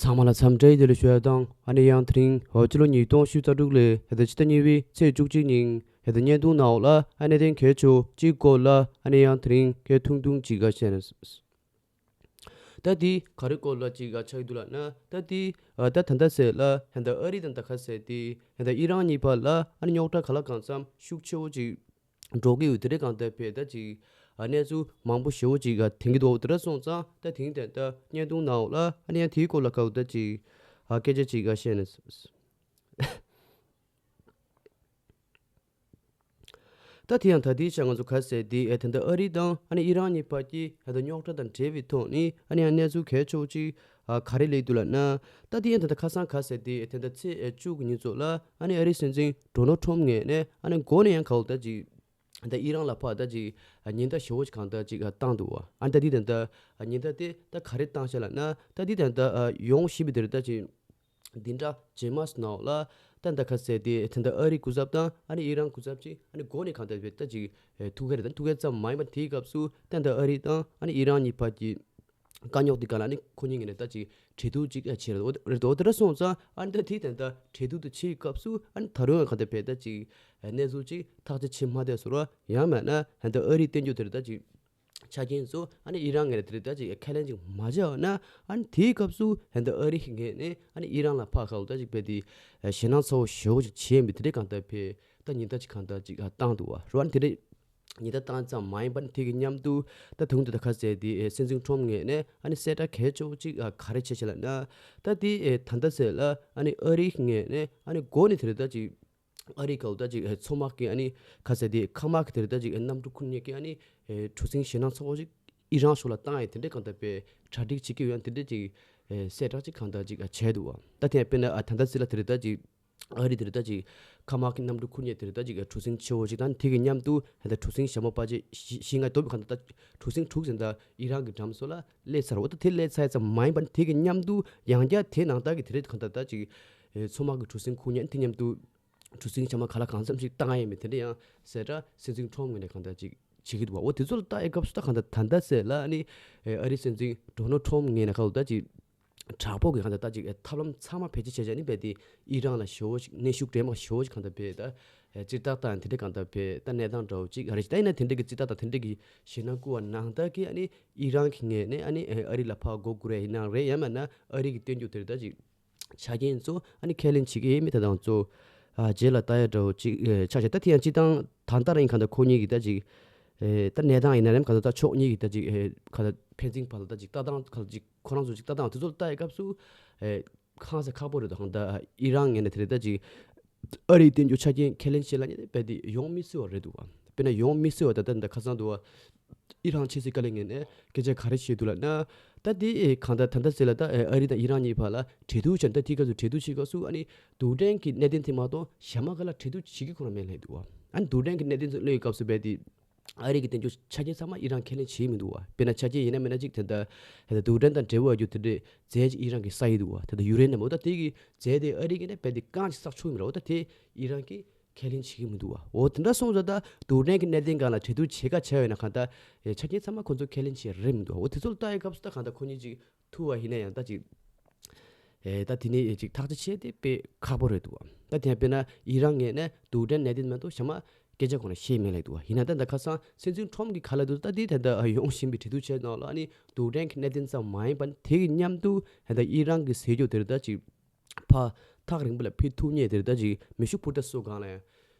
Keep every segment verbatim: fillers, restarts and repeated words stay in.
ཚང་མ་ལ་འཚམས་འདྲི་བདེ་ལེགས་ཞུ་ཡ་དང་། ཨ་ནི་ཡང་དེ་རིང་ཕྱི་ལོ་ཉིས་སྟོང་ཉི་ཤུ་རྩ་དྲུག་ལོའི་ཕྱི་ཟླ་གཉིས་པའི་ཚེས་བཅུ་གཅིག་ཉིན་གནད་དོན་ནང་ལ་ཨ་ནི་གནད་དོན་གལ་ཆེ་བ་གཅིག་སྐོར་ལ་ཨ་ནི་ཡང་དེ་རིང་སྐད་ཐུང་ཐུང་ཅིག་བཤད་ན། ད་དེ་ག་རེ་སྐོར་ལ་ཅིག་ཆགས་ཀྱི་འདུག་ལབ་ན། ད་དེ་ད་ད་ལྟ་ཟེར་ལ་ཧན་ད་ཨ་རི་དང་ད་ག་ཟེར་དེ་ཧན་ད་ཨི་རན་གཉིས་བར་ལ་ཨ་ནི་རྙོག་དྲ་ག་ལ་གང་འཚམ་ཤུགས་ཆེ་བོ་ཅིག་འགྲོ་གི་ཡོད། དེ་རེད། གང་ལྟར་བས་ད་ཅིག་གནས་ཚུལ་མང་པོ་ཞེ་བོ་ཅིག་ཐོན་གྱི་འདུག་དེ་འདྲ་སོང་ཙང་ད་དེང་དེ་ད་བརྙན་ཐུང་ནང་ལ་ཨ་ནི་ཡང་དེའི་སྐོར་ལ་ག་ད་ཅིག་སྐད་ཆ་ཅིག་བཤད་ན། ད་དེ་ཡང་ད་དེའི་ཆ་ང་ཚོ་ག་ཟེར་དེ་ཨེ་ད་ལྟ་ཨ་རི་དང་ཨ་ནི་ཨི་རན་གཉིས་བར་གྱི་ཨེ་ད་རྙོག་དྲ་དང་འབྲེལ་བའི་ཐོག་ནས་ཨ་ནི་ཡང་གནས་ཚུལ་གལ་ཆེ་བོ་ཅིག་ཨ་ག་རེ་སླེབས་འདུག་ལབ་ན། ད་དེ་ཡང་ད་ལྟ་ཁ་སང་ག་ཟེར་དེ་ཨེ་ད་ལྟ་ཚེས་ཨེ་བཅུ་གི་ཉིན་ཚོ་ལ་ཨ་ནི་ཨ་རིའི་སྲིད་འཛིན་ཌོ་ནལ་ཊམ་ངོས་ནས་ཨ་ནི་མགོ་ནས་ཡང་ག་བོ་ད་ཅིག་ད་ཨི་རན་ལ་ཕར་ད་ཅིག་ཉེན་བརྡ་ཞེ་བོ་ཅིག་གང་ལྟར་ཅིག་བཏང་འདུག་བ། ཨ་ད་འདི་ད་ལྟ་ཉེན་བརྡ་དེ་ད་ག་རེ་བཏང་ཤག་ལབ་ན། ད་འདི་ད་ལྟ་ཡོང་བཞིན་པའི་དེར་ད་ཅིག་འདི་འདྲ་རྗེས་མ་སུ་ནང་ལ་ད་ད་ག་ཟེར་དེ་ད་ལྟ་ཨ་རི་སྐུ་ཚབ་དང་ཨ་ནི་ཨི་རན་སྐུ་ཚབ་ཅིག་ཨ་ནི་མགོ་ནས་གང་ལྟར་བས་ད་ཅིག་ཐུག་གི་རེད། ད་ཐུག་གི་ཙམ་མ་ཡིན་པར་དེའི་སྐབས་སུ་ད་ད་ཨ་རི་དང་ཨ་ནི་ཨི་རན་གཉིས་བར་གྱི་དཀའ་རྙོག་འདི་ག་ལ་ནི་ཁོ་གཉིས་ངོས་ནས་ད་ཅིག་གྲོས་བསྡུར་ཅིག་བྱས་རེད། འོ་རེད་འོ་དེ་འདྲ་སོང་ཙང་ཨ་ནི་ད་དེ་ད་ལྟ་གྲོས་བསྡུར་དུ་ཕྱིའི་སྐབས་སུ་ཨ་ནི་ད་རུང་ཡང་ག་འདྲ་བས་ད་ཅིག་གནས་ཚུལ་ཅིག་ཐག་གཅོད་བྱེད་མ་བསྡད་སོང་ར། ཡང་མིན་ན་ད་ལྟ་ཨ་རིའི་བསྟན་འགྱུར་དེར་ད་ཅིག་ཆ་རྐྱེན་ཚོ་ཨ་ནི་ཨི་རན་ངོས་ནས་དེར་ད་ཅིག་ཁས་ལེན་ཅིག་མ་བྱས་པ་ན་ཨ་ནི་དེའི་སྐབས་སུ་ད་ལྟ་ཨ་རི་ངོས་ནས་ཨ་ནི་ཨི་རན་ལ་ཕར་ཁག་ད་ཅིག་བས་དེ་ཞེད་སྣང་ཚ་བོ་ཞེ་བོ་ཅིག་བྱས་མི་དེ་འདྲའི་གང་ལྟར་བས་ད་ཉེན་བརྡ་ཅིག་གང་ལྟར་ཅིག་བཏང་འདུག་བ་ར། ཨ་ནི་དེ་འདྲའི་ཉེན་བརྡ་བཏང་ཙམ་མ་ཡིན་པ་ནི་དེ་གི་མཉམ་དུ་ད་དུང་དེ་ད་ག་ཟེར་དེ་སྲིད་འཛིན་ཊམ་ངོས་ནས་ཨ་ནི་གསལ་བསྒྲགས་གལ་ཆེ་བོ་ཅིག་ག་རེ་བྱས་ཤག་ལབ་ན། ད་དེ་ད་ལྟ་ཟེར་ལ་ཨ་ནི་ཨ་རི་ངོས་ནས་ཨ་ནི་མགོ་ནས་དེར་ད་ཅིག་ཨ་རི་ག་བོ་ད་ཅིག་མཚོ་དམག་གི་ཨ་ནི་ག་ཟེར་དེ་མཁའ་དམག་གི་དེར་ད་ཅིག་གནམ་གྲུ་ཁུར་མཁན་གྱི་ཨ་ནི་གྲུ་གཟིངས་ཞེད་སྣང་ཚ་བོ་ཅིག་ཨི་རན་ཕྱོགས་ལ་བཏང་ཡས་དེ་འདྲའི་གང་ལྟར་བས་གྲ་སྒྲིག་བྱེད་ཀྱི་ཡོད། ཨ་ནི་དེ་འདྲའི་ཅིག་གསལ་བསྒྲགས་ཅིག་གང་ལྟར་ཅིག་བྱས་འདུག་བ། ད་དེ་དཔེར་ན་ད་ལྟ་ཟེར་ལ་དེར་ད་ཅིག་ཨ་རི་དེར་ད་ཅིག་མཁའ་དམག་གི་གནམ་གྲུ་ཁུར་མཁན་དེར་ད་ཅིག་གྲུ་གཟིངས་ཆེ་བོ་ཅིག་དང་དེ་གི་མཉམ་དུ་ད་གྲུ་གཟིངས་ཞྭ་མོ་པ་ཅིག་བཞི་བཞི་ལྔ་དོ་བི་གང་ལྟར་ད་གྲུ་གཟིངས་དྲུག་ཟིན་ད་ཨི་རན་གྱི་འགྲམ་སོ་ལ་སླེབས་ཚར། འོ་ད་དེ་སླེབས་ཚར་ཙམ་མ་ཡིན་པ་ནི་དེ་གི་མཉམ་དུ་ཡང་བསྐྱར་དེ་ནང་ལྟར་གྱི་དེ་རེད་གང་ལྟར་ད་ཅིག་མཚོ་དམག་གི་གྲུ་གཟིངས་ཁུར་མཁན་དེ་མཉམ་དུ་གྲུ་གཟིངས་ཞྭ་མོ་ག་ལ་གང་འཚམ་ཞིག་བཏང་ཡས་མེད་དེ་འདྲ་ཡང་གསལ་བསྒྲགས་སྲིད་འཛིན་ཊམ་ངོས་ནས་གང་ལྟར་ཅིག་བྱེད་ཀྱི་འདུག་བ། འོ་དེ་ཚོ་ལ་ལྟ་ཡས་སྐབས་སུ་ད་གང་ལྟར་ད་ལྟ་ཟེར་ལ་ཨ་ནི་ཨ་རི་སྲིད་འཛིན་ཌོ་ནལ་ཊམ་ངོས་ནས་ག་ལ་ད་ཅིག་དྲག་པོ་གི་གང་ལྟར་ད་ཅིག་ཐབས་ལམ་ཚང་མ་བེད་སྤྱོད་བྱས་བྱས་ནི་བས་དེ་ཨི་རན་ལ་ཞེ་བོ་ཞིག་གནོན་ཤུགས་འདྲེས་མ་ཞེ་བོ་ཞིག་གང་ལྟར་བས་ད་ཨེ་སྤྱིར་བཏང་དང་དེ་འདྲ་གང་ལྟར་བས་ད་གནས་སྟངས་འདྲ་བོ་ཅིག་ཨ་རེ་ཞིག་ད་ཡིན་ན་དེ་འདྲ་གི་སྤྱིར་བཏང་དང་དེ་འདྲ་གི་ཞེད་སྣང་བསྐུལ་བ་ནང་ལྟར་གི་ཨ་ནི་ཨི་རན་གྱི་ངོས་ནས་ཨ་ནི་ཨ་རི་ལ་ཕར་མགོ་སྒུར་ཡས་ཡིན་ནའང་རེད། ཡང་མིན་ན་ཨ་རི་གི་བསྟན་འགྱུར་དེར་ད་ཅིག་ཆ་རྐྱེན་ཚོ་ཨ་ནི་ཁས་ལེན་བྱེད་ཀྱི་ཡོད་མེད་ད་དང་ཚོ་ཨ་རྗེས་ལ་ལྟ་ཡ་འདྲ་བོ་ཅིག་ཨེ་ཆགས་ཤག་ད་དེ་ཡང་སྤྱིར་བཏང་ད་ལྟ་རང་གང་ལྟར་ཁོ་གཉིས་ཀྱི་ད་ཅིག་ཨེ་ད་གནས་སྟངས་ཡིན་ན་རེམ་གང་ལྟར་ད་ཕྱོགས་གཉིས་ཀྱི་ད་ཅིག་ཨེ་གང་ལྟར་ཕན་ཚུན་བར་ལ་ད་ཅིག་ལྟ་སྟངས་གང་ལྟར་ཅིག་ཁོ་རང་ཚོ་ཅིག་ལྟ་སྟངས་དེ་ཚོ་ལ་ལྟ་ཡི་སྐབས་སུ་ཨེ་ཧང་སང་ཁག་པོ་རེད་འདུག་གང་ལྟར་ཨི་རན་ངོས་ནས་དེ་རེད་ད་ཅིག་ཨ་རིའི་བསྟན་འགྱུར་ཆ་རྐྱེན་ཁས་ལེན་བྱེད་ལ་ཉེ་དེ་རྦད་དེ་ཡོང་མི་སྲིད་པ་རེད་འདུག་བ། དཔེར་ན་ཡོང་མི་སྲིད་པ་ད་ལྟ་འདི་ཁ་སང་འདུག་བ། ཨི་རན་ཕྱི་སྲིད་བཀའ་བློན་ངོས་ནས་སྐད་ཆ་ག་རེ་བཤད་འདུག་ལབ་ན། ད་དེ་གང་ལྟར་ད་ལྟ་ཟེར་ལ་ད་ཨ་རི་དང་ཨི་རན་གཉིས་བར་ལ་གྲོས་བསྡུར་བྱས་ད་དེའི་སྐབས་སུ་གྲོས་བསྡུར་བྱེད་སྐབས་སུ་ཨ་ནི་རྡུལ་ཕྲན་གྱི་གནད་དོན་དེ་མ་གཏོགས་གཞན་མ་ག་ལ་གྲོས་བསྡུར་བྱེད་ཀྱི་ཁོ་རང་མེད་ལབ་འདུག་བ། ཨ་ནི་རྡུལ་ཕྲན་གྱི་གནད་དོན་ཚོ་གླེང་བའི་སྐབས་སུ་རྦད་དེ་ཨ་རི་གི་བསྟན་འགྱུར་ཆ་རྐྱེན་ཚང་མ་ཨི་རན་ཁས་ལེན་བྱེད་ཀྱི་མི་འདུག་བ། དཔེར་ན་ཆ་རྐྱེན་ཡིན་ན་མིན་ན་ཅིག་དེ་འདྲ་ད་ལྟ་རྡུལ་ཕྲན་དང་འབྲེལ་བ་ཡོད་རྒྱུ་དེ་འདྲའི་རྫས་ཅིག་ཨི་རན་གྱིས་བསགས་ཡི་འདུག་བ། ད་ལྟ་ཡུ་རེ་ནི་ཡམ་འོ་ད་དེ་གི་རྫས་དེ་ཨ་རི་གིས་ནི་རྦད་དེ་རྐང་ཅིག་བསགས་ཆོག་གི་མི་རེད། འོ་ད་དེ་ཨི་རན་གྱིས་ཁས་ལེན་བྱེད་ཀྱི་མི་འདུག་བ། འོ་དེ་འདྲ་སོང་ཙང་ད་རྡུལ་ཕྲན་གྱི་གནད་དོན་སྒང་ལ་གྲོས་བསྡུར་བྱེད་ཀ་བྱས་ཡོད་ན་གང་ལྟར་ཨེ་ཆ་རྐྱེན་ཚང་མ་ཁོ་ཚོས་ཁས་ལེན་བྱས་རེད་མི་འདུག་བ། འོ་དེ་ཚོ་ལ་ལྟ་ཡི་སྐབས་སུ་ད་གང་ལྟར་ཁོ་གཉིས་ཅིག་ཐུག་པ་ཡིན་ན་ཡང་ད་ཅིག་ཨེ་ད་དེ་ནས་ཅིག་ཐག་གཅོད་བྱེད་དེ་དཔེ་ཁག་པོ་རེད་འདུག་བ། ད་དེ་དཔེར་ན་ཨི་རན་ངོས་ནས་རྡུལ་ཕྲན་གནད་དོན་མ་གཏོགས་གཞན་མ་སྐད་ཆ་ཁོ་ན་བཤད་མེད་ལབ་འདུག་བ། ཡིན་ན་ད་ད་ཁ་སང་སྲིད་འཛིན་ཊམ་གྱིས་ག་ལབ་འདུག་ད་དེ་ད་ད་ཡོང་བཞིན་པའི་གྲོས་བསྡུར་བྱས་ནང་ལ་ཨ་ནི་རྡུལ་ཕྲན་གྱི་གནད་དོན་ཙམ་མ་ཡིན་པ་དེ་གི་མཉམ་དུ་ད་ཨི་རན་གྱི་ཟས་རྒྱུ་དེར་ད་ཅིག་ཕར་ཐག་རིང་པོ་ལ་ཕེབས་ཐུབ་མཁན་དེར་ད་ཅིག་མེ་ཤུགས་འཕུར་མདའ་སོགས་སྒང་ལ་ཡང་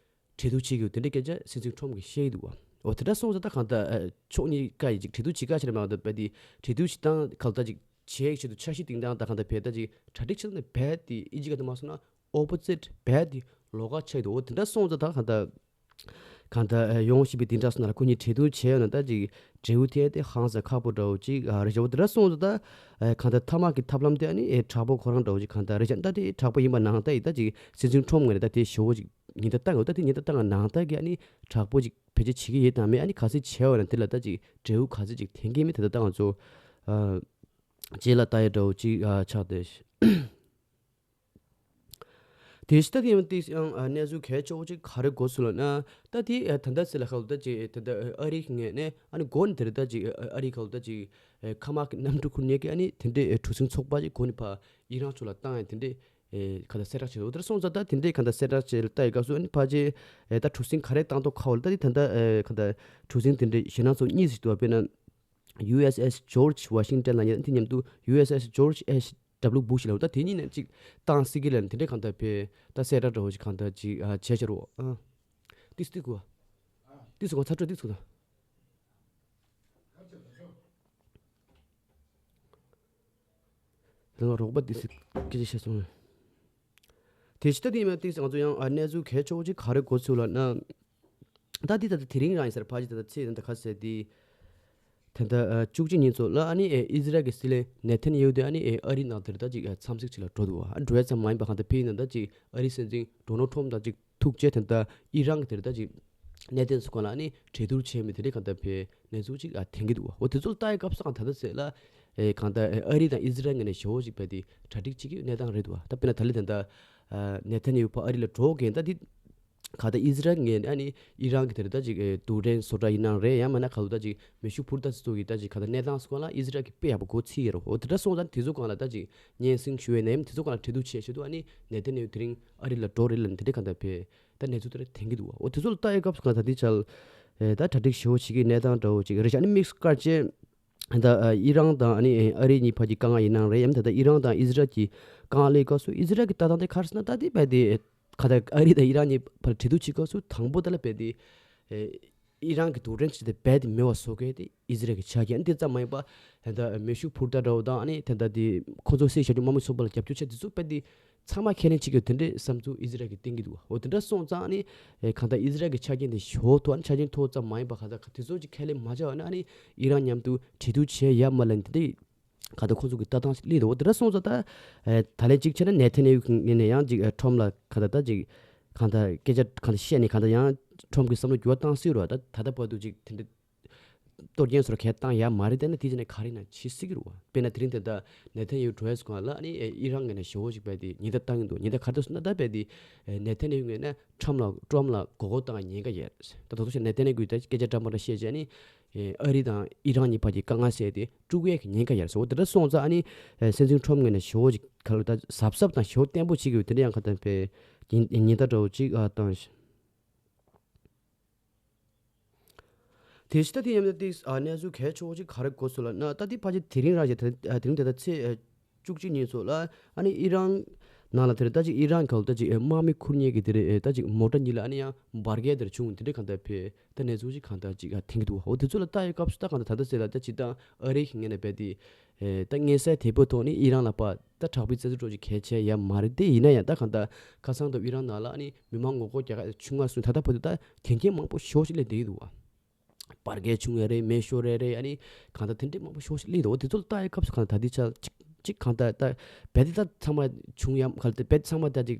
གྲོས་བསྡུར་བྱེད་དགོས་དེ་འདྲའི་སྐད་ཆ་སྲིད་འཛིན་ཊམ་གྱིས་བཤད་ཀྱི་འདུག་བ། འོ་དེ་འདྲ་སོང་ཙང་ད་གང་ལྟར་ཨ་ཕྱོགས་གཉིས་ཀ་ཡིས་ཅིག་གྲོས་བསྡུར་བྱེད་ཀ་བྱེད་རེད་མ་གཏོགས་རྦད་དེ་གྲོས་བསྡུར་བྱེད་སྟངས་གང་ལྟར་ཅིག་བྱེད་ཆེད་དུ་འཆར་གཞི་བཏིང་སྟངས་ད་གང་ལྟར་རྦད་ད་ཅིག་གྲ་སྒྲིག་བྱེད་སྟངས་དེ་རྦད་དེ་ཨིན་ཇི་སྐད་དུ་མ་སོང་ན་ཨོ་པོ་སིཊ་རྦད་དེ་ལོགས་ཀ་ཆགས་ཀྱི་འདུག་འོ་དེ་འདྲ་སོང་ཙང་ད་གང་ལྟར་གང་ལྟར་ཨ་ཡོང་བཞིན་པའི་དེ་འདྲ་སོང་ན་ལ་ཁོ་གཉིས་གྲོས་བསྡུར་བྱས་ཡོད་ན་ད་ཅིག་འབྲས་བུ་ཐོན་དེ་ཧང་སང་ཁག་པོ་འདྲ་བོ་ཅིག་ཨ་རེད་ཤག་འོ་དེ་འདྲ་སོང་ཙང་ད་ཨ་གང་ལྟར་མཐའ་མ་གི་ཐབས་ལམ་དེ་ཨ་ནི་ཨེ་དྲག་པོ་ཁོ་རང་འདྲ་བོ་ཅིག་གང་ལྟར་རེད་ཤག་ད་དེ་དྲག་པོ་ཡིན་པ་ནང་ལྟར་ཡིན་ད་ཅིག་སྲིད་འཛིན་ཊམ་ངོས་ནས་ད་དེ་ཞེ་བོ་ཅིག་ཉེན་བརྡ་བཏང་ཡོད། ད་དེ་ཉེན་བརྡ་བཏང་བ་ནང་ལྟར་གྱི་ཨ་ནི་དྲག་པོ་ཅིག་བེད་སྤྱོད་བྱེད་ཀྱི་ཡོད་དང་མེད་ཨ་ནི་ག་ཚོད་བྱས་ཡོད་ན་དེ་ལ་ད་ཅིག་འབྲས་བུ་ག་ཚོད་ཅིག་ཐོན་གྱི་མེད་དེ་ད་ད་ང་ཚོ་ཨ་རྗེས་ལ་ལྟ་ཡ་འདྲ་བོ་ཅིག་ཨ་ཆགས་བསྡད། དེ་ཕྱི་ད་དེ་ཡང་ཏིག་ཡང་ཨ་གནས་ཚུལ་གལ་ཆེ་བོ་ཅིག་ག་རེ་གོ་སོང་ལབ་ན། ད་དེ་ཨ་ད་ལྟ་ཟེར་ལ་ཁ་ལོ་ད་ཅིག་ད་ལྟ་ཨ་རི་གི་ངོས་ནས་ཨ་ནི་འགོ་ནས་དེ་རེད། ད་ཅིག་ཨ་རི་ཁ་ལོ་ད་ཅིག་ཨ་མཁའ་དམག་གི་གནམ་གྲུ་ཁུར་མཁན་གྱི་ཨ་ནི་དེ་འདྲའི་ཨ་གྲུ་གཟིངས་ཚོགས་པ་ཅིག་འགོ་ནས་ཕར་ཨི་རན་ཕྱོགས་ལ་བཏང་ཡ་དེ་འདྲའི་ཨེ་ག་ད་གསལ་བསྒྲགས་བྱས་འདུག་དེར་སོང་ཙང་ད་དེ་འདྲའི་ག་ད་གསལ་བསྒྲགས་བྱས་ལ་ལྟ་ཡི་སྐབས་སུ་ཨ་ནི་ཕལ་ཆེར་ཨེ་ད་གྲུ་གཟིངས་ག་རེ་བཏང་ཐོག་ཁ་བ་ལ་ད་དེ་ད་ལྟ་ཨེ་ག་ད་གྲུ་གཟིངས་དེ་འདྲའི་ཞེད་སྣང་ཚོ་གཉིས་ཤིག་འདུག་དཔེར་ན། ཡུ་ཨེས་ཨེས་George Washington ལབ་མཁན་དེ་མཉམ་དུ་ཡུ་ཨེས་ཨེས་George H W Bush ལབ། ད་དེ་གཉིས་ནས་ཅིག་བཏང་སྲིད་ཀྱི་ལབ་ནས་དེ་འདྲའི་གང་ལྟར་ཕེ་ད་གསལ་བསྒྲགས་འདྲ་བོ་ཞིག་གང་ལྟར་ཅིག་ཨ་བྱས་ཤར་བ། ཨ་ཏིས་ཏིས་གོ་ཏིས་གོ་ཚ་དྲོད་ཏིས་གོ་ད་རང་རོགས་པ་ཏིས་སྐད་ཆ་བཤད་སོང་། དེ་ཕྱི་ད་དེ་མ་ཏིས་ང་ཚོ་ཡང་ཨ་གནས་ཚུལ་གལ་ཆེ་བོ་ཅིག་ག་རེ་གོ་ཚུལ་ལབ་ན། ད་འདི་ད་ལྟ་དེ་རིང་རང་ཡིན་ས་རེད། ཕལ་ཆེར་ད་ལྟ་ཚེས་ད་ལྟ་ག་ཟེར་དེ། ད་ལྟ་ཨ་བཅུ་གཅིག་ཉིན་ཚོ་ལ་ཨ་ནི་ཨེ་ཨི་ཟི་རལ་གྱི་སྲིད་བློན་ནེ་ཐན་ཡ་ཧུ་དེ་ཨ་ནི་ཨེ་ཨ་རི་ནང་དེར་ད་ཅིག་ཨ་འཚམས་གཟིགས་ཅིག་ལ་འགྲོ་འདུག་ཨ་འགྲོ་ཡ་ཙམ་མ་ཡིན་པ་གང་ལྟར་ཕེ་ཡིན་ན་ད་ཅིག་ཨ་རིའི་སྲིད་འཛིན་ཌོ་ནལ་ཊམ་དང་ཅིག་ཐུག་བྱས་དེ་ད་ཨི་རན་གྱི་དེར་ད་ཅིག་གནད་དོན་སུ་གང་ལ་ཨ་ནི་གྲོས་བསྡུར་བྱས་མི་དེ་འདྲའི་གང་ལྟར་ཕེ་གནས་ཚུལ་ཅིག་ཨ་ཐོན་གྱི་འདུག་འོ་དེ་ཚོ་ལ་ལྟ་ཡ་སྐབས་སུ་གང་ད་ལྟ་ཟེར་ལ་ཨེ་གང་ལྟར་ཨེ་ཨ་རི་དང་ཨི་ཟི་རལ་ངོས་ནས་ཞེ་བོ་ཅིག་ཕེ་དེ་གྲ་སྒྲིག་བྱེད་ཀྱི་ཡོད་གནས་སྟངས་རེད་འདུག་ད་དཔེར་ན་ད་ལི་དེ་ད་ཨ་ནེ་ཐན་ཡ་ཧུ་ཕར་ཨ་རི་ལ་འགྲོ་གིན་ད་དེ། ག་ད་ཨི་ཟི་རལ་ངོས་ནས་ཨ་ནི་ཨི་རན་གྱི་དེར་ད་ཅིག་ཨེ་རྡུལ་ཕྲན་བཟོ་གྲྭ་ཡིན་ནའང་རེད། ཡང་མིན་ན་ག་ལུ་ད་ཅིག་མེ་ཤུགས་འཕུར་མདའ་ཚོ་གི་ད་ཅིག་ག་ད་གནས་སྟངས་སུ་གང་ལ་ཨི་ཟི་རལ་གྱི་དཔེ་ཡག་པོ་གོ་ཚིག་ཡོད་རེད། འོ་དེ་འདྲ་སོང་ཙང་དེ་ཚོ་གང་ལ་ད་ཅིག་སྙན་སེང་ཞུ་བའི་ནས་དེ་ཚོ་གང་ལ་གྲོས་བསྡུར་བྱས་བྱེད་དུ་ཨ་ནི་ནེ་ཐན་ཡ་ཧུ་དེ་རིང་ཨ་རི་ལ་འགྲོ་རེད་ལབ་ནས་དེ་འདྲ་གང་ལྟར་ཕེ་ད་གནས་ཚུལ་དེ་འདྲ་ཐོན་གྱི་འདུག་འོ་དེ་ཚོ་ལ་ལྟ་ཡ་སྐབས་སུ་གང་ད་དེ་ཆ་ལ་ཨེ་ད་གྲ་སྒྲིག་ཞེ་བོ་བྱེད་ཀྱི་གནས་སྟངས་འདྲ་བོ་ཅིག་རེད་ཤག་ཨ་ནི་དམིགས་སུ་བཀར་བྱས། ད་ཨི་རན་དང་ཨ་ནི་ཨ་རི་གཉིས་བར་གྱི་དཀའ་ངལ་ཡིན་ནའང་རེད། ཡང་ད་ལྟ་ཨི་རན་དང་ཨི་ཟི་རལ་གྱི་དཀའ་ངལ་སླེབས་སྐབས་སུ་ཨི་ཟི་རལ་གྱི་ལྟ་སྟངས་དེ་ག་རེ་ཟེར་ན། ད་དེ་རྦད་དེ་ག་ད་ཨ་རི་དང་ཨི་རན་གཉིས་བར་གྲོས་བསྡུར་བྱེད་སྐབས་སུ་དང་པོ་ད་ལ་རྦད་དེ་ཨི་རན་གྱི་རྡུལ་ཕྲན་ཅིག་དེ་རྦད་དེ་མེད་པ་བཟོ་མཁན་དེ་ཨི་ཟི་རལ་གྱི་ཆ་རྐྱེན་དེ་ཙམ་མ་ཡིན་པ། ད་ལྟ་མེ་ཤུགས་འཕུར་མདའ་འདྲ་བོ་དང་ཨ་ནི་ད་ལྟ་དེ་ཁོ་ཚོ་སྲིད་བྱ་རྒྱུ་དམག་མི་ཚོགས་པ་ལ་རྒྱབ་སྐྱོར་བྱས་དེ་ཚོ་རྦད་དེ། ཚང་མ་ཁས་ལེན་བྱེད་ཀྱི་ཡོད་དེ་འདྲའི་བསམ་ཚུལ་ཨི་ཟི་རལ་གྱིས་བསྟན་གྱི་འདུག་འོ་དེ་འདྲ་སོང་ཙང་ཨ་ནི་ཨེ་གང་ལྟར་ཨི་ཟི་རལ་གྱི་ཆ་རྐྱེན་དེ་ཞོར་དུ་ཨ་ནི་ཆ་རྐྱེན་མཐོ་ཙམ་མ་ཡིན་པ་གང་ལྟར་དེ་ཚོ་ཅིག་ཁས་ལེན་མ་བྱས་པ་ན་ཨ་ནི་ཨི་རན་མཉམ་དུ་གྲོས་བསྡུར་བྱས་ཡ་མ་ལན་དེ་འདྲའི་གང་ལྟར་ཁོང་ཚོ་གི་ལྟ་སྟངས་ཤིག་སླེབས་འདུག་འོ་དེ་འདྲ་སོང་ཙང་ད་ཨེ་ད་ལན་གཅིག་བྱས་ན་ནེ་ཐན་ཡ་ཧུ་གི་ངོས་ནས་ཡང་ཅིག་ཨེ་ཁྲོམ་ལ་གང་ལྟར་ད་ཅིག་གང་ལྟར་སྐད་ཆ་གང་ལྟར་བཤད་ནས་གང་ལྟར་ཡང་ཁྲོམ་གྱི་བསམ་བློ་འགྱུར་བ་བཏང་སྲིད་རོགས། ད་ད་ལྟ་བར་དུ་ཅིག་དེ་འདྲ། གཏོར་སྐྱོན་སོར་གས་བཏང་ཡ་མ་རེད། དེ་ནས་དེ་རྗེས་ནས་ག་རེ་ན་བྱེད་སྲིད་ཀྱི་རེད་བ། དཔེར་ན་དེ་རིང་དེ་ལྟ་ནེ་ཐན་ཡ་ཧུ་འགྲོ་ཡས་སུ་གང་ལ་ཨ་ནི་ཨི་རན་ངོས་ནས་ཞེ་བོ་ཞིག་རྦད་དེ་ཉེན་བརྡ་བཏང་གི་འདུག་ཉེན་བརྡ་ག་རེ་བཏང་སོང་ན་ད་རྦད་དེ་ནེ་ཐན་ཡ་ཧུ་ངོས་ནས་ཁྲོམ་ལ་ཁྲོམ་ལ་མགོ་སྐོར་བཏང་ཉེན་ཁ་ཡོད། ད་དོ་ཚོ་ཞིག་ནེ་ཐན་ཡ་ཧུ་གིས་ད་སྐད་ཆ་འདྲ་མི་འདྲ་བཤད་བྱས་ནི་ཨ་རི་དང་ཨི་རན་གཉིས་བར་གྱི་དཀའ་ངལ་སེལ་ཏེ་དཀྲུག་ཡས་ཀྱི་ཉེན་ཁ་ཡོད་ཟེར། འོ་དེ་འདྲ་སོང་ཙང་ཨ་ནི་སྲིད་འཛིན་ཁྲོམ་ངོས་ནས་ཞེ་བོ་ཞིག་ག་ལ་ད་གཟབ་གཟབ་དང་ཞེ་བོ་བརྟན་པོ་བྱེད་ཀྱི་ཡོད། དེ་འདྲ་ཡང་ག་ད་པའི་ཉེན་བརྡ་འདྲ་བོ་ཅིག་ཨ་བཏང་ཞིང་། དེ་ཕྱི་ད་དེ་ཡིན་ན་ཏིག་ཨ་གནས་ཚུལ་གལ་ཆེ་བོ་ཅིག་ག་རེ་གོ་སོང་ལབ་ན། ད་དེ་ཕལ་ཆེར་དེ་རིང་རང་བཞིན་དེ་དེ་རིང་དེ་ད་ཚེས་བཅུ་གཅིག་ཉིན་ཚོ་ལ་ཨ་ནི་ཨི་རན་ནང་ལ་དེར་ད་ཅིག་ཨི་རན་གལ་ད་ཅིག་དམག་མི་ཁུར་མཁན་གྱི་དེ་རེད། ད་ཅིག་མོ་ཊ་གཉིས་ལ་ཨ་ནི་ཡང་འབར་གས་དེར་བྱུང་། དེ་འདྲའི་གང་ལྟར་ཕེ་ད་གནས་ཚུལ་ཅིག་གང་ལྟར་ཅིག་ཨ་ཐོན་གྱི་འདུག་འོ་དེ་ཚོ་ལ་ལྟ་ཡོད་སྐབས་སུ་ད་གང་ལྟར་ད་ལྟ་ཟེར་ལ་ད་ཅིག་ད་ཨ་རི་གི་ངོས་ནས་རྦད་དེ་ད་མངོན་གསལ་དོད་པོའི་ཐོག་ནས་ཨི་རན་ལ་ཕར། ད་དྲག་པོའི་བཙན་འཛུལ་སྤྲོད་ཀྱི་གལ་ཆེ་ཡ་མ་རེད། དེ་ཡིན་ན་ཡང་ད་གང་ལྟར་ཁ་སང་དང་ཨི་རན་ནང་ལ་ཨ་ནི་མི་མང་ངོ་རྒོལ་རྒྱག་ག་ཆུང་ང་སུ་ད་ལྟ་བར་དུ་ད་དོན་རྐྱེན་མང་པོ་ཞེ་པོ་ཞིག་སླེབས་བསྡད་ཀྱི་འདུག་བ། འབར་གས་བྱུང་ཡ་རེད། མེ་ཤོར་རེད་རེད། ཨ་ནི་གང་ལྟར་དེ་འདྲའི་མང་པོ་ཞེ་པོ་ཞིག་སླེབས་འདུག་འོ་དེ་ཚོ་ལ་ལྟ་ཡའི་སྐབས་སུ་གང་ལྟར་ད་ལྟའི་ཆར་ཅིག་ཅིག་གང་ལྟར་ད་རྦད་དེ་ད་ཚང་མ་བྱུང་ཡ་ག་ལ་ད་རྦད་ཚང་མ་ད་ཅིག་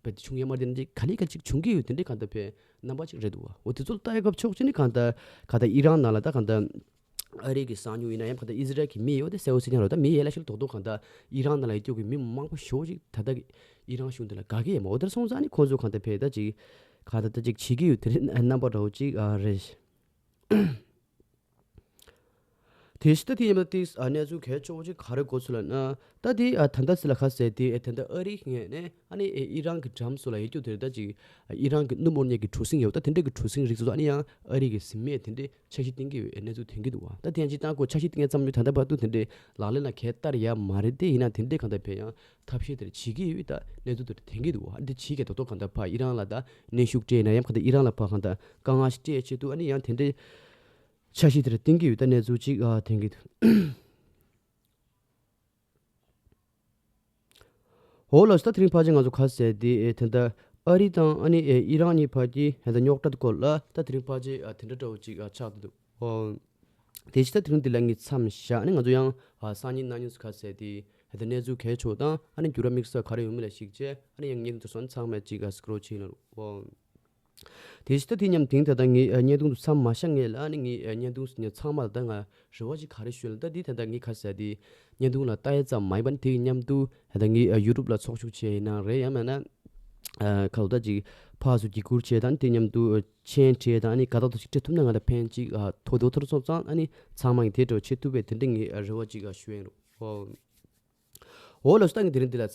རྦད་དེ་བྱུང་ཡ་མ་རེད། དེ་འདྲའི་ག་ལེ་ག་ཅིག་བྱུང་གི་ཡོད། དེ་འདྲའི་གང་ལྟར་བའི་རྣམ་པ་ཅིག་རེད་འདུག་བ། འོ་དེ་ཚོ་ལ་ལྟ་ཡའི་སྐབས་ཕྱོགས་གཅིག་ནས་གང་ལྟར་གང་ལྟར་ཨི་རན་ནང་ལ་ད་གང་ལྟར། ཨ་རི་གི་གསང་ཉུལ་ཡིན་ན་ཡང་གང་ལྟར་ཨི་ཟི་རལ་གྱི་མི་ཡོད་དེ་གསལ་པོ་ཟེར་ཉན་རོགས། ད་མི་ཡོད་ལ་ཤི་ལ་རྡོག་རྡོག་གང་ལྟར་ཨི་རན་ནང་ལ་ཡོད་རྒྱུ་གི་མི་མང་པོ་ཞེ་པོ་ཅིག་ད་ལྟ་ཨི་རན་གཞུང་དེ་ལ་དགའ་གི་ཡོད་མ། འོ་དེར་སོང་ཙང་ནི་ཁོང་ཚོ་གང་ལྟར་ཕེ་ད་ཅིག་གང་ལྟར་ད་ཅིག་བྱེད་ཀྱི་ཡོད། དེ་རིང་རྣམ་པ་འདྲ་བོ་ཅིག་ཨ་རེད། དེ་ཕྱི་ད་དེ་ཡིན་པ་ཏིག་ཨ་གནས་ཚུལ་གལ་ཆེ་བོ་ཅིག་ག་རེ་གོ་ཚུལ་ལབ་ན། ད་དེ་ཨ་ད་ལྟ་སི་ལ་ཁ་ཟེར་དེ་ཨེ་ད་ལྟ་ཨ་རི་ངོས་ནས་ཨ་ནི་ཨེ་ཨི་རན་གྱི་འགྲམ་སོ་ལ་ཡོད་རྒྱུ་དེར་ད་ཅིག་ཨི་རན་གྱི་སྣུམ་དབོར་མཁན་གྱི་གྲུ་གཟིངས་ཡོད། ད་དེ་འདྲ་གི་གྲུ་གཟིངས་རིགས་སོ་སོ་ཨ་ནི་ཡང་ཨ་རི་གི་ཟིན་མེད་དེ་འདྲའི་འཆར་གཞི་བཏིང་གི་ཡོད་གནས་ཚུལ་ཐོན་གྱི་འདུག་བ། ད་དེ་ཡང་ཅིག་བཏང་དགོས་འཆར་གཞི་བཏིང་མཚམས་ཡོད། ད་ལྟ་བར་དུ་དེ་འདྲའི་ལག་ལེན་ལ་གལ་བསྟར་ཡ་མ་རེད། དེ་ཡིན་ན་དེ་འདྲའི་གང་ལྟར་ཕེ་ཡང་ཐབས་ཤེས་དེར་བྱེད་ཀྱི་ཡོད། ད་གནས་ཚུལ་དེར་ཐོན་གྱི་འདུག་བ། འདི་བྱེད་ཀྱི་ཏོག་ཏོག་གང་ལྟར་ཕ་ཨི་རན་ལ་ད་གནོན་ཤུགས་སྤྲད་ན་ཡང་གང་ལྟར་ཨི་རན་ལ་ཕ་གང་ལྟར་དཀའ་ངལ་ཞིག་སྤྲད་ཆེད་དུ་ཨ་ནི་ཡང་དེ་འདྲའི་འཆར་གཞི་དེར་བཏིང་གི་ཡོད། ད་གནས་ཚུལ་ཅིག་ཨ་ཐོན་གྱི་འདུག་འོ་ལགས་སོ། ད་དེ་རིང་ཕལ་ཆེར་ང་ཚོ་ཁ་གསལ་དེ་ཨེ་ད་ལྟ་ཨ་རི་དང་ཨ་ནི་ཨེ་ཨི་རན་གཉིས་བར་གྱི་ཨེ་ད་རྙོག་དྲ་སྐོར་ལ་ད་དེ་རིང་ཕལ་ཆེར་ཨ་དེ་འདྲ་འདྲ་བོ་ཅིག་ཨ་ཆགས་བསྡད་འདུག་འོ་དེ་ཕྱི་ད་དེ་རིང་འདི་ལ་ངས་མཚམས་བཞག་ནས་ང་ཚོ་ཡང་ཨ་སང་ཉིན་གནངས་ཉིན་སུ་ཁ་གསལ་དེ་ཨེ་ད་གནས་ཚུལ་གལ་ཆེ་བ་དང་ཨ་ནི་འགྱུར་བ་དམིགས་བསལ་ག་རེ་ཡོང་མིན་ལ་གཞིགས་བྱས་ཨ་ནི་ཡང་ངས་འདི་ཚོ་ཚང་མ་ཅིག་ཨ་སི་ཀྲོལ་བྱས་ཡིན་ལ་འོ། དེ་ཕྱི་ད་དེ་མཉམ་དེང་ད་ལྟ་ངས་ཨ་བརྙན་ཐུང་དུ་མཚམས་མ་བཞག་ངས་ལ་ཨ་ནི་ངས་ཨ་བརྙན་ཐུང་ངས་ཚང་མ་ལ་ད་ང་རེ་བ་ཅིག་ག་རེ་ཞུ་ལ་ད་དེ་ད་ལྟ་ངས་ཁ་གསལ་དེ་བརྙན་ཐུང་ལ་ལྟ་ཡ་ཙམ་མ་ཡིན་པ་ནི་དེ་མཉམ་དུ་ད་ལྟ་ངས་ཨ་ཡུ་ཊུབ་ལ་ཚོགས་ཞུགས་བྱས་ཡིན་ན་རེད། ཡང་མིན་ན་ ཨ་ཁ་ལོ་ད་ཅིག་ཕར་ཚུར་བརྒྱུད་སྐུར་བྱས་དང་དེ་མཉམ་དུ་མཆན་སྤྲད་དང་ཨ་ནི་དགའ་ཐག་ཐག་ཅིག་སྤྲད་ཐུབ་ན་ང་ལ་ཕན་ཅིག་ཨ་ཐོགས་འདུག་ཐོགས་སོང་ཙང་ཨ་ནི་ཚང་མ་གིས་དེ་འདྲ་བྱེད་ཐུབ་པའི་དེ་འདྲ་ངས་རེ་བ་ཅིག་ཞུ་ཡིན་རོགས། འོ་ལགས་སོ། ད་ངས་དེ་རིང་འདི་ལ་